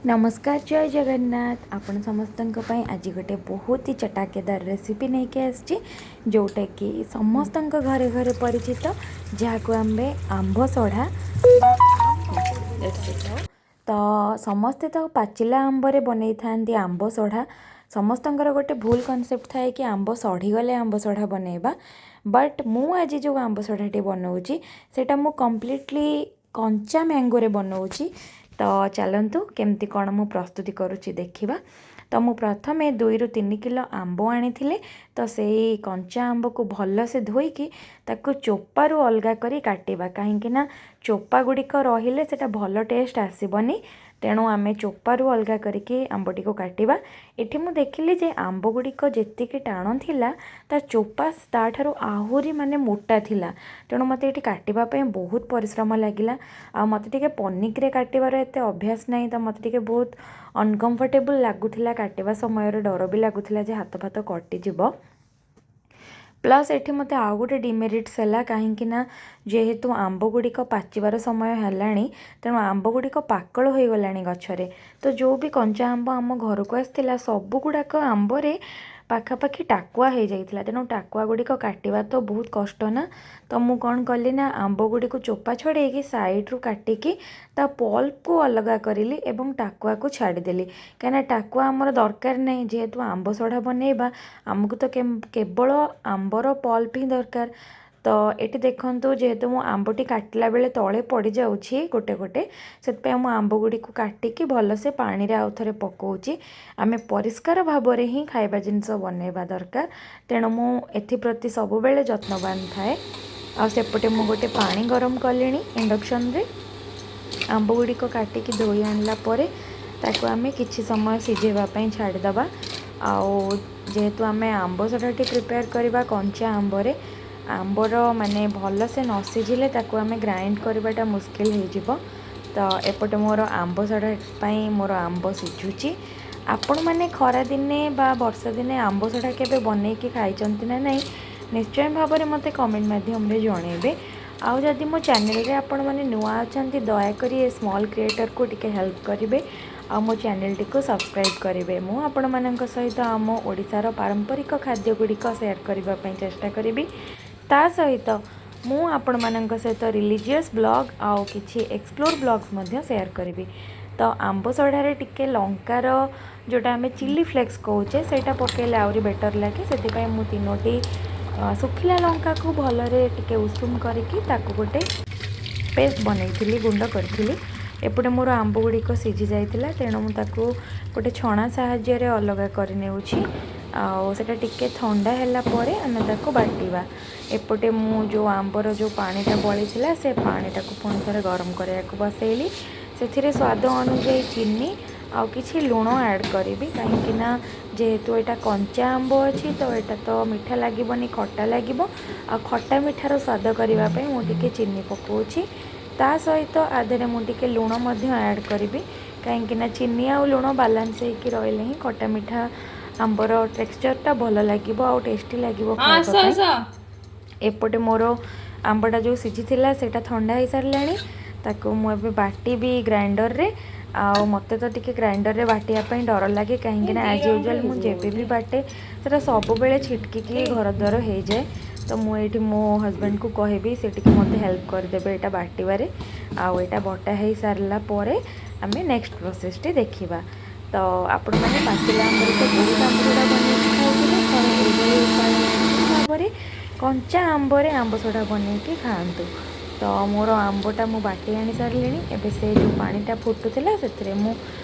ନମସ୍କାର, ଜୟ ଜଗନ୍ନାଥ। ଆପଣ ସମସ୍ତଙ୍କ ପାଇଁ ଆଜି ଗୋଟେ ବହୁତ ହି ଚଟାକେଦାର ରେସିପି ନେଇକି ଆସିଛି, ଯେଉଁଟାକି ସମସ୍ତଙ୍କ ଘରେ ଘରେ ପରିଚିତ, ଯାହାକୁ ଆମେ ଆମ୍ବ ସଢ଼ା ବା ଆମ୍ ପାପଡ଼ ବୋଲି କହିଥାଉ। ତ ସମସ୍ତେ ତ ପାଚିଲା ଆମ୍ବରେ ବନେଇଥାନ୍ତି ଆମ୍ବ ସଢ଼ା। ସମସ୍ତଙ୍କର ଗୋଟେ ଭୁଲ କନସେପ୍ଟ ଥାଏ କି ଆମ୍ବ ସଢ଼ିଗଲେ ଆମ୍ବ ସଢ଼ା ବନେଇବା। ବଟ୍ ମୁଁ ଆଜି ଯେଉଁ ଆମ୍ବ ସଢ଼ାଟି ବନଉଛି, ସେଇଟା ମୁଁ କମ୍ପ୍ଲିଟଲି କଞ୍ଚା ମ୍ୟାଙ୍ଗୋରେ ବନଉଛି। ତ ଚାଲନ୍ତୁ, କେମିତି କ'ଣ ମୁଁ ପ୍ରସ୍ତୁତି କରୁଛି ଦେଖିବା। ତ ମୁଁ ପ୍ରଥମେ 2ରୁ 3 କିଲୋ ଆମ୍ବ ଆଣିଥିଲି। ତ ସେଇ କଞ୍ଚା ଆମ୍ବକୁ ଭଲସେ ଧୋଇକି ତାକୁ ଚୋପାରୁ ଅଲଗା କରି କାଟିବା, କାହିଁକି ନା ଚୋପା ଗୁଡ଼ିକ ରହିଲେ ସେଇଟା ଭଲ ଟେଷ୍ଟ ଆସିବନି। ତେଣୁ ଆମେ ଚୋପାରୁ ଅଲଗା କରିକି ଆମ୍ବଟିକୁ କାଟିବା। ଏଠି ମୁଁ ଦେଖିଲି ଯେ ଆମ୍ବ ଗୁଡ଼ିକ ଯେତିକି ଟାଣ ଥିଲା, ତା ଚୋପା ତାଠାରୁ ଆହୁରି ମାନେ ମୋଟା ଥିଲା। ତେଣୁ ମୋତେ ଏଠି କାଟିବା ପାଇଁ ବହୁତ ପରିଶ୍ରମ ଲାଗିଲା। ଆଉ ମୋତେ ଟିକେ ପନିକିରେ କାଟିବାର ଏତେ ଅଭ୍ୟାସ ନାହିଁ, ତ ମୋତେ ଟିକେ ବହୁତ ଅନକମ୍ଫର୍ଟେବୁଲ୍ ଲାଗୁଥିଲା କାଟିବା ସମୟରେ। ଡର ବି ଲାଗୁଥିଲା ଯେ ହାତ ଫାତ କଟିଯିବ। ପ୍ଲସ୍ ଏଠି ମୋତେ ଆଉ ଗୋଟେ ଡିମେରିଟ୍ସ ହେଲା, କାହିଁକି ନା ଯେହେତୁ ଆମ୍ବ ଗୁଡ଼ିକ ପାଚିବାର ସମୟ ହେଲାଣି, ତେଣୁ ଆମ୍ବ ଗୁଡ଼ିକ ପାକଳ ହୋଇଗଲାଣି ଗଛରେ। ତ ଯେଉଁ ବି କଞ୍ଚା ଆମ୍ବ ଆମ ଘରକୁ ଆସିଥିଲା, ସବୁ ଗୁଡ଼ାକ ଆମ୍ବରେ ପାଖାପାଖି ଟାକୁଆ ହେଇଯାଇଥିଲା। ତେଣୁ ଟାକୁଆ ଗୁଡ଼ିକ କାଟିବା ତ ବହୁତ କଷ୍ଟ ନା। ତ ମୁଁ କ'ଣ କଲି ନା ଆମ୍ବ ଗୁଡ଼ିକୁ ଚୋପା ଛଡ଼େଇକି ସାଇଡ଼ରୁ କାଟିକି ତା ପଲ୍ପକୁ ଅଲଗା କରିଲି ଏବଂ ଟାକୁଆକୁ ଛାଡ଼ିଦେଲି, କାହିଁକିନା ଟାକୁଆ ଆମର ଦରକାର ନାହିଁ। ଯେହେତୁ ଆମ୍ବ ସଢ଼ା ବନେଇବା, ଆମକୁ ତ କେବଳ ଆମ୍ବର ପଲ୍ପ ହିଁ ଦରକାର। ତ ଏଠି ଦେଖନ୍ତୁ, ଯେହେତୁ ମୁଁ ଆମ୍ବଟି କାଟିଲା ବେଳେ ତଳେ ପଡ଼ିଯାଉଛି ଗୋଟେ ଗୋଟେ, ସେଥିପାଇଁ ମୁଁ ଆମ୍ବ ଗୁଡ଼ିକୁ କାଟିକି ଭଲସେ ପାଣିରେ ଆଉ ଥରେ ପକାଉଛି। ଆମେ ପରିଷ୍କାର ଭାବରେ ହିଁ ଖାଇବା ଜିନିଷ ବନେଇବା ଦରକାର, ତେଣୁ ମୁଁ ଏଥିପ୍ରତି ସବୁବେଳେ ଯତ୍ନବାନ ଥାଏ। ଆଉ ସେପଟେ ମୁଁ ଗୋଟେ ପାଣି ଗରମ କଲିଣି ଇଣ୍ଡକ୍ସନରେ। ଆମ୍ବ ଗୁଡ଼ିକ କାଟିକି ଧୋଇ ଆଣିଲା ପରେ ତାକୁ ଆମେ କିଛି ସମୟ ସିଝେଇବା ପାଇଁ ଛାଡ଼ିଦେବା। ଆଉ ଯେହେତୁ ଆମେ ଆମ୍ବ ସଢ଼ାଟି ପ୍ରିପେୟାର କରିବା କଞ୍ଚା ଆମ୍ବରେ, ଆମ୍ବର ମାନେ ଭଲସେ ନ ସିଝିଲେ ତାକୁ ଆମେ ଗ୍ରାଇଣ୍ଡ କରିବାଟା ମୁସ୍କିଲ ହେଇଯିବ। ତ ଏପଟେ ମୋର ଆମ୍ବ ସଢ଼ା ପାଇଁ ମୋର ଆମ୍ବ ସିଝୁଛି। ଆପଣମାନେ ଖରାଦିନେ ବା ବର୍ଷା ଦିନେ ଆମ୍ବ ସଢ଼ା କେବେ ବନେଇକି ଖାଇଛନ୍ତି ନା ନାହିଁ, ନିଶ୍ଚୟ ଭାବରେ ମୋତେ କମେଣ୍ଟ ମାଧ୍ୟମରେ ଜଣେଇବେ। ଆଉ ଯଦି ମୋ ଚ୍ୟାନେଲରେ ଆପଣମାନେ ନୂଆ ଅଛନ୍ତି, ଦୟାକରି ଏ ସ୍ମଲ୍ କ୍ରିଏଟର୍କୁ ଟିକେ ହେଲ୍ପ କରିବେ ଆଉ ମୋ ଚ୍ୟାନେଲଟିକୁ ସବସ୍କ୍ରାଇବ୍ କରିବେ। ମୁଁ ଆପଣମାନଙ୍କ ସହିତ ଆମ ଓଡ଼ିଶାର ପାରମ୍ପରିକ ଖାଦ୍ୟ ଗୁଡ଼ିକ ସେୟାର କରିବା ପାଇଁ ଚେଷ୍ଟା କରିବି। ତା ସହିତ ମୁଁ ଆପଣମାନଙ୍କ ସହିତ ରିଲିଜିୟସ୍ ବ୍ଲଗ୍ ଆଉ କିଛି ଏକ୍ସପ୍ଲୋର୍ ବ୍ଲଗ୍ସ ମଧ୍ୟ ସେୟାର କରିବି। ତ ଆମ୍ବ ସଢ଼ାରେ ଟିକେ ଲଙ୍କାର, ଯେଉଁଟା ଆମେ ଚିଲି ଫ୍ଲେକ୍ସ କହୁଛେ, ସେଇଟା ପକାଇଲେ ଆହୁରି ବେଟର୍ ଲାଗେ। ସେଥିପାଇଁ ମୁଁ ତିନୋଟି ଶୁଖିଲା ଲଙ୍କାକୁ ଭଲରେ ଟିକେ ଉଷୁମ କରିକି ତାକୁ ଗୋଟେ ପେଷ୍ଟ ବନେଇଥିଲି, ଗୁଣ୍ଡ କରିଥିଲି। ଏପଟେ ମୋର ଆମ୍ବ ଗୁଡ଼ିକ ସିଝି ଯାଇଥିଲା, ତେଣୁ ମୁଁ ତାକୁ ଗୋଟେ ଛଣା ସାହାଯ୍ୟରେ ଅଲଗା କରିନେଉଛି। ଆଉ ସେଇଟା ଟିକେ ଥଣ୍ଡା ହେଲା ପରେ ଆମେ ତାକୁ ବାଟିବା। ଏପଟେ ମୁଁ ଯେଉଁ ଆମ୍ବର ଯେଉଁ ପାଣିଟା ବଳିଥିଲା, ସେ ପାଣିଟାକୁ ପୁଣି ଥରେ ଗରମ କରିବାକୁ ବସେଇଲି। ସେଥିରେ ସ୍ୱାଦ ଅନୁଯାୟୀ ଚିନି ଆଉ କିଛି ଲୁଣ ଆଡ଼୍ କରିବି, କାହିଁକି ନା ଯେହେତୁ ଏଇଟା କଞ୍ଚା ଆମ୍ବ ଅଛି, ତ ଏଇଟା ତ ମିଠା ଲାଗିବନି, ଖଟା ଲାଗିବ। ଆଉ ଖଟା ମିଠାର ସ୍ୱାଦ କରିବା ପାଇଁ ମୁଁ ଟିକେ ଚିନି ପକାଉଛି। ତା ସହିତ ଆ ଦେହରେ ମୁଁ ଟିକେ ଲୁଣ ମଧ୍ୟ ଆଡ଼୍ କରିବି, କାହିଁକି ନା ଚିନି ଆଉ ଲୁଣ ବାଲାନ୍ସ ହେଇକି ରହିଲେ ହିଁ ଖଟା ମିଠା ଆମ୍ବର ଟେକ୍ସଚର୍ଟା ଭଲ ଲାଗିବ ଆଉ ଟେଷ୍ଟି ଲାଗିବ ଖାଇବା ଆସ। ପାଇଁ। ଆସ। ଏପଟେ ମୋର ଆମ୍ବଟା ଯେଉଁ ସିଝିଥିଲା, ସେଇଟା ଥଣ୍ଡା ହେଇସାରିଲାଣି। ତାକୁ ମୁଁ ଏବେ ବାଟିବି ଗ୍ରାଇଣ୍ଡରରେ। ଆଉ ମୋତେ ତ ଟିକେ ଗ୍ରାଇଣ୍ଡରରେ ବାଟିବା ପାଇଁ ଡର ଲାଗେ, କାହିଁକି ନା ଦି ଆଜ୍ ରାଉଣ୍ଡରେ ୟୁଜୁଆଲ୍ ମୁଁ ହେଇଯିବ ଯେବେ ବୋଧେ। ବି ବାଟେ, ସେଇଟା ସବୁବେଳେ ଛିଟକିକି ଘର ଦ୍ୱାର ହେଇଯାଏ। ତ ମୁଁ ଏଇଠି ମୋ ହଜବେଣ୍ଡକୁ କହିବି, ସେ ଟିକେ ମୋତେ ହେଲ୍ପ କରିଦେବେ ଏଇଟା ବାଟିବାରେ। ଆଉ ଏଇଟା ବଟା ହେଇସାରିଲା ପରେ ଆମେ ନେକ୍ସଟ ପ୍ରୋସେସଟି ଦେଖିବା। ତ ଆପଣମାନେ ପାଚିଲା ଆମ୍ବରେ ତ ବହୁତ ଆମ୍ବ ସଢ଼ା ବନେଇକି ଖାଉଥିବେ। ଥରେ ଏଇଭଳି ଉପାୟ ଭାବରେ କଞ୍ଚା ଆମ୍ବରେ ଆମ୍ବ ସଢ଼ା ବନେଇକି ଖାଆନ୍ତୁ। ତ ମୋର ଆମ୍ବଟା ମୁଁ ବାଟି ଆଣି ସାରିଲିଣି। ଏବେ ସେ ଯେଉଁ ପାଣିଟା ଫୁଟୁଥିଲା, ସେଥିରେ ମୁଁ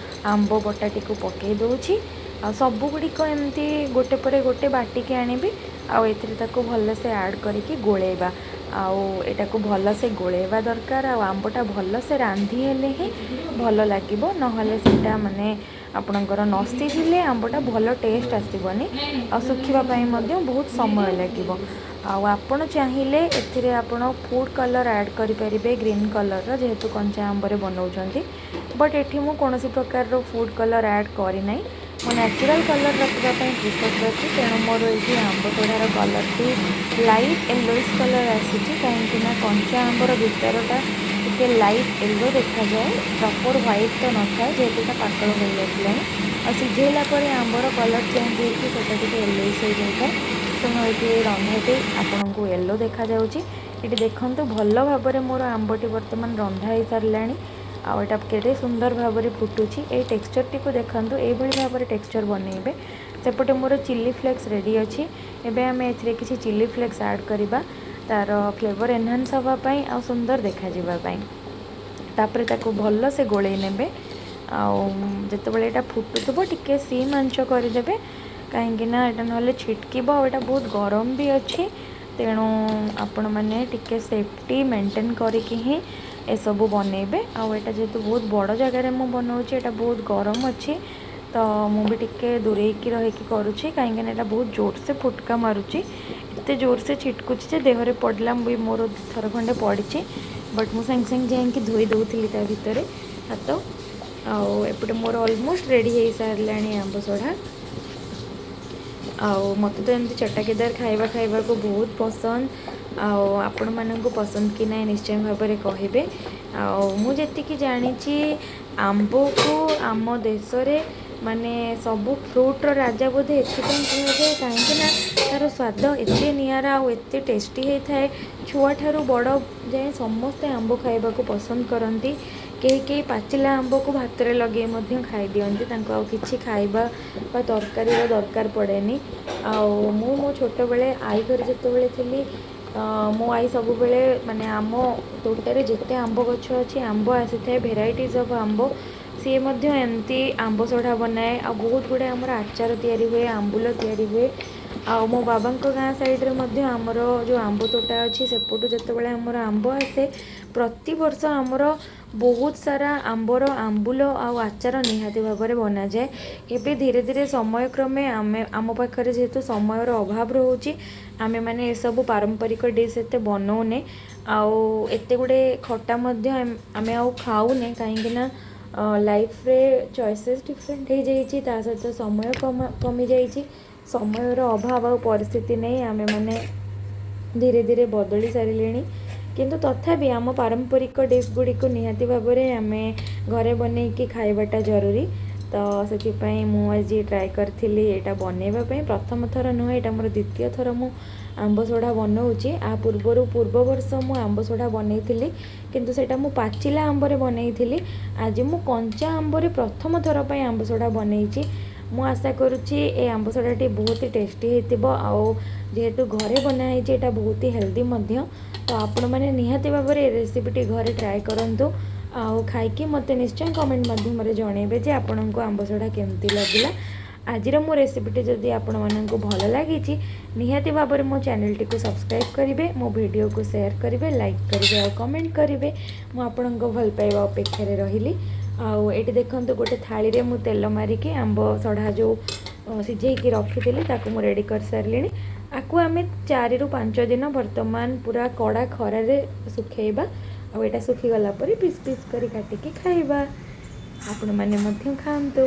ଆମ୍ବ ବଟାଟିକୁ ପକାଇ ଦେଉଛି। ଆଉ ସବୁଗୁଡ଼ିକ ଏମିତି ଗୋଟେ ପରେ ଗୋଟେ ବାଟିକି ଆଣିବି ଆଉ ଏଥିରେ ତାକୁ ଭଲସେ ଆଡ଼୍ କରିକି ଗୋଳେଇବା। ଆଉ ଏଇଟାକୁ ଭଲସେ ଗୋଳେଇବା ଦରକାର। ଆଉ ଆମ୍ବଟା ଭଲସେ ରାନ୍ଧି ହେଲେ ହିଁ ଭଲ ଲାଗିବ, ନହେଲେ ସେଇଟା ମାନେ ଆପଣଙ୍କର ନ ସିଝିଲେ ଆମ୍ବଟା ଭଲ ଟେଷ୍ଟ ଆସିବନି ଆଉ ଶୁଖିବା ପାଇଁ ମଧ୍ୟ ବହୁତ ସମୟ ଲାଗିବ। ଆଉ ଆପଣ ଚାହିଁଲେ ଏଥିରେ ଆପଣ ଫୁଡ଼୍ କଲର୍ ଆଡ଼୍ କରିପାରିବେ ଗ୍ରୀନ୍ କଲର୍ର, ଯେହେତୁ କଞ୍ଚା ଆମ୍ବରେ ବନାଉଛନ୍ତି। ବଟ୍ ଏଠି ମୁଁ କୌଣସି ପ୍ରକାରର ଫୁଡ଼୍ କଲର୍ ଆଡ଼୍ କରିନାହିଁ। ମୁଁ ନ୍ୟାଚୁରାଲ୍ କଲର୍ ରଖିବା ପାଇଁ ପ୍ରିଫର୍ କରିଛି। ତେଣୁ ମୋର ଏଇଠି ଆମ୍ବ ସଢ଼ାର କଲର୍ଟି ଲାଇଟ୍ ୟେଲୋଇସ୍ କଲର୍ ଆସିଛି, କାହିଁକି ନା କଞ୍ଚା ଆମ୍ବର ଭିତରଟା ଟିକେ ଟିକେ ଲାଇଟ୍ ୟେଲୋ ଦେଖାଯାଏ, ପ୍ରପର୍ ହ୍ୱାଇଟ୍ ତ ନଥାଏ, ଯେହେତୁ ଏଇଟା ପାକଳ ହୋଇଆସିଲାଣି। ଆଉ ସିଝେଇଲା ପରେ ଆମ୍ବର କଲର୍ ଚେଞ୍ଜ ହେଇକି ସେଇଟା ଟିକେ ୟେଲୋଇସ୍ ହେଇଯାଇଥାଏ। ତେଣୁ ଏଠି ରନ୍ଧାଟି ଆପଣଙ୍କୁ ୟେଲୋ ଦେଖାଯାଉଛି। ଏଠି ଦେଖନ୍ତୁ, ଭଲ ଭାବରେ ମୋର ଆମ୍ବଟି ବର୍ତ୍ତମାନ ରନ୍ଧା ହେଇସାରିଲାଣି ଆଉ ଏଇଟା କେଡ଼େ ସୁନ୍ଦର ଭାବରେ ଫୁଟୁଛି। ଏଇ ଟେକ୍ସଚର୍ଟିକୁ ଦେଖନ୍ତୁ, ଏଇଭଳି ଭାବରେ ଟେକ୍ସଚର୍ ବନେଇବେ। ସେପଟେ ମୋର ଚିଲି ଫ୍ଲେକ୍ସ ରେଡ଼ି ଅଛି। ଏବେ ଆମେ ଏଥିରେ କିଛି ଚିଲି ଫ୍ଲେକ୍ସ ଆଡ଼୍ କରିବା, ତା'ର ଫ୍ଲେଭର୍ ଏନହାନ୍ସ ହେବା ପାଇଁ ଆଉ ସୁନ୍ଦର ଦେଖାଯିବା ପାଇଁ। ତାପରେ ତାକୁ ଭଲସେ ଗୋଳେଇ ନେବେ ଆଉ ଯେତେବେଳେ ଏଇଟା ଫୁଟୁଥିବ, ଟିକେ ସିମ୍ ଆଞ୍ଚ କରିଦେବେ, କାହିଁକି ନା ଏଇଟା ନହେଲେ ଛିଟକିବ। ଆଉ ଏଇଟା ବହୁତ ଗରମ ବି ଅଛି, ତେଣୁ ଆପଣମାନେ ଟିକେ ସେଫ୍ଟି ମେଣ୍ଟେନ୍ କରିକି ହିଁ ଏସବୁ ବନେଇବେ। ଆଉ ଏଇଟା ଯେହେତୁ ବହୁତ ବଡ଼ ଜାଗାରେ ମୁଁ ବନଉଛି, ଏଇଟା ବହୁତ ଗରମ ଅଛି, ତ ମୁଁ ବି ଟିକେ ଦୂରେଇକି ରହିକି କରୁଛି, କାହିଁକିନା ଏଇଟା ବହୁତ ଜୋରସେ ଫୁଟକା ମାରୁଛି। ଏତେ ଜୋରସେ ଛିଟକୁଛି ଯେ ଦେହରେ ପଡ଼ିଲା ବି, ମୋର ଥର ଖଣ୍ଡେ ପଡ଼ିଛି, ବଟ୍ ମୁଁ ସାଙ୍ଗେ ସାଙ୍ଗେ ଯାଇକି ଧୋଇ ଦେଉଥିଲି ତା ଭିତରେ ହାତ। ଆଉ ଏପଟେ ମୋର ଅଲମୋଷ୍ଟ ରେଡ଼ି ହେଇସାରିଲାଣି ଆମ୍ବ ସଢ଼ା। ଆଉ ମୋତେ ତ ଏମିତି ଚଟାକେଦାର ଖାଇବା ଖାଇବାକୁ ବହୁତ ପସନ୍ଦ। ଆଉ ଆପଣମାନଙ୍କୁ ପସନ୍ଦ କି ନାହିଁ, ନିଶ୍ଚୟ ଭାବରେ କହିବେ। ଆଉ ମୁଁ ଯେତିକି ଜାଣିଛି, ଆମ୍ବକୁ ଆମ ଦେଶରେ ମାନେ ସବୁ ଫ୍ରୁଟ୍ର ରାଜା ବୋଧେ ଏଥିପାଇଁ କୁହାଯାଏ, କାହିଁକି ନା ତା'ର ସ୍ୱାଦ ଏତେ ନିଆରା ଆଉ ଏତେ ଟେଷ୍ଟି ହେଇଥାଏ। ଛୁଆଠାରୁ ବଡ଼ ଯାଏଁ ସମସ୍ତେ ଆମ୍ବ ଖାଇବାକୁ ପସନ୍ଦ କରନ୍ତି। କେହି କେହି ପାଚିଲା ଆମ୍ବକୁ ଭାତରେ ଲଗେଇ ମଧ୍ୟ ଖାଇଦିଅନ୍ତି, ତାଙ୍କୁ ଆଉ କିଛି ଖାଇବା ବା ତରକାରୀର ଦରକାର ପଡ଼େନି। ଆଉ ମୁଁ ମୋ ଛୋଟବେଳେ ଆଈ ଘରେ ଯେତେବେଳେ ଥିଲି, ମୋ ଆଈ ସବୁବେଳେ, ମାନେ ଆମ ତୋଟାରେ ଯେତେ ଆମ୍ବ ଗଛ ଅଛି, ଆମ୍ବ ଆସିଥାଏ, ଭେରାଇଟିଜ୍ ଅଫ୍ ଆମ୍ବ, ସିଏ ମଧ୍ୟ ଏମିତି ଆମ୍ବ ସଢ଼ା ବନାଏ। ଆଉ ବହୁତ ଗୁଡ଼ିଏ ଆମର ଆଚାର ତିଆରି ହୁଏ, ଆମ୍ବୁଲ ତିଆରି ହୁଏ। ଆଉ ମୋ ବାବାଙ୍କ ଗାଁ ସାଇଡ଼୍ରେ ମଧ୍ୟ ଆମର ଯେଉଁ ଆମ୍ବ ତୋଟା ଅଛି, ସେପଟୁ ଯେତେବେଳେ ଆମର ଆମ୍ବ ଆସେ, ପ୍ରତିବର୍ଷ ଆମର ବହୁତ ସାରା ଆମ୍ବର ଆମ୍ବୁଲ ଆଉ ଆଚାର ନିହାତି ଭାବରେ ବନାଯାଏ। ଏବେ ଧୀରେ ଧୀରେ ସମୟକ୍ରମେ ଆମେ ଆମ ପାଖରେ ଯେହେତୁ ସମୟର ଅଭାବ ରହୁଛି, ଆମେମାନେ ଏସବୁ ପାରମ୍ପରିକ ଡିଶ୍ ଏତେ ବନଉନେ ଆଉ ଏତେ ଗୁଡ଼ିଏ ଖଟା ମଧ୍ୟ ଆମେ ଆଉ ଖାଉନେ, କାହିଁକିନା ଲାଇଫ୍ରେ ଚଏସେସ୍ ଡିଫରେଣ୍ଟ ହେଇଯାଇଛି, ତା ସହିତ ସମୟ କମିଯାଇଛି। ସମୟର ଅଭାବ ଆଉ ପରିସ୍ଥିତି ନେଇ ଆମେମାନେ ଧୀରେ ଧୀରେ ବଦଳି ସାରିଲେଣି। କିନ୍ତୁ ତଥାପି ଆମ ପାରମ୍ପରିକ ଡିଶ୍ ଗୁଡ଼ିକୁ ନିହାତି ଭାବରେ ଆମେ ଘରେ ବନେଇକି ଖାଇବାଟା ଜରୁରୀ। ତ ସେଥିପାଇଁ ମୁଁ ଆଜି ଟ୍ରାଏ କରିଥିଲି ଏଇଟା ବନେଇବା ପାଇଁ। ପ୍ରଥମ ଥର ନୁହେଁ, ଏଇଟା ମୋର ଦ୍ୱିତୀୟ ଥର ମୁଁ ଆମ୍ବ ସଢ଼ା ବନଉଛି। ଆ ପୂର୍ବରୁ ପୂର୍ବ ବର୍ଷ ମୁଁ ଆମ୍ବ ସଢ଼ା ବନେଇଥିଲି, କିନ୍ତୁ ସେଇଟା ମୁଁ ପାଚିଲା ଆମ୍ବରେ ବନେଇଥିଲି। ଆଜି ମୁଁ କଞ୍ଚା ଆମ୍ବରେ ପ୍ରଥମ ଥର ପାଇଁ ଆମ୍ବ ସଢ଼ା ବନେଇଛି। ମୁଁ ଆଶା କରୁଛି ଏ ଆମ୍ବ ସଢ଼ାଟି ବହୁତ ହି ଟେଷ୍ଟି ହେଇଥିବ। ଆଉ ଯେହେତୁ ଘରେ ବନା ହେଇଛି, ଏଇଟା ବହୁତ ହି ହେଲ୍ଦି ମଧ୍ୟ। ତ ଆପଣମାନେ ନିହାତି ଭାବରେ ଏ ରେସିପିଟି ଘରେ ଟ୍ରାଏ କରନ୍ତୁ ଆଉ ଖାଇକି ମୋତେ ନିଶ୍ଚୟ କମେଣ୍ଟ ମାଧ୍ୟମରେ ଜଣେଇବେ ଯେ ଆପଣଙ୍କୁ ଆମ୍ବ ସଢ଼ା କେମିତି ଲାଗିଲା। ଆଜିର ମୋ ରେସିପିଟି ଯଦି ଆପଣମାନଙ୍କୁ ଭଲ ଲାଗିଛି, ନିହାତି ଭାବରେ ମୋ ଚ୍ୟାନେଲଟିକୁ ସବସ୍କ୍ରାଇବ୍ କରିବେ, ମୋ ଭିଡ଼ିଓକୁ ସେୟାର କରିବେ, ଲାଇକ୍ କରିବେ ଆଉ କମେଣ୍ଟ କରିବେ। ମୁଁ ଆପଣଙ୍କ ଭଲ ପାଇବା ଅପେକ୍ଷାରେ ରହିଲି। ଆଉ ଏଇଠି ଦେଖନ୍ତୁ, ଗୋଟେ ଥାଳିରେ ମୁଁ ତେଲ ମାରିକି ଆମ୍ବ ସଢ଼ା ଯେଉଁ ସିଝେଇକି ରଖିଥିଲି, ତାକୁ ମୁଁ ରେଡ଼ି କରିସାରିଲିଣି। ଆକୁ ଆମେ 4ରୁ 5 ଦିନ ବର୍ତ୍ତମାନ ପୁରା କଡ଼ା ଖରାରେ ଶୁଖେଇବା। ଆଉ ଏଇଟା ଶୁଖିଗଲା ପରେ ପିସ୍ ପିସ୍ କରି କାଟିକି ଖାଇବା। ଆପଣମାନେ ମଧ୍ୟ ଖାଆନ୍ତୁ।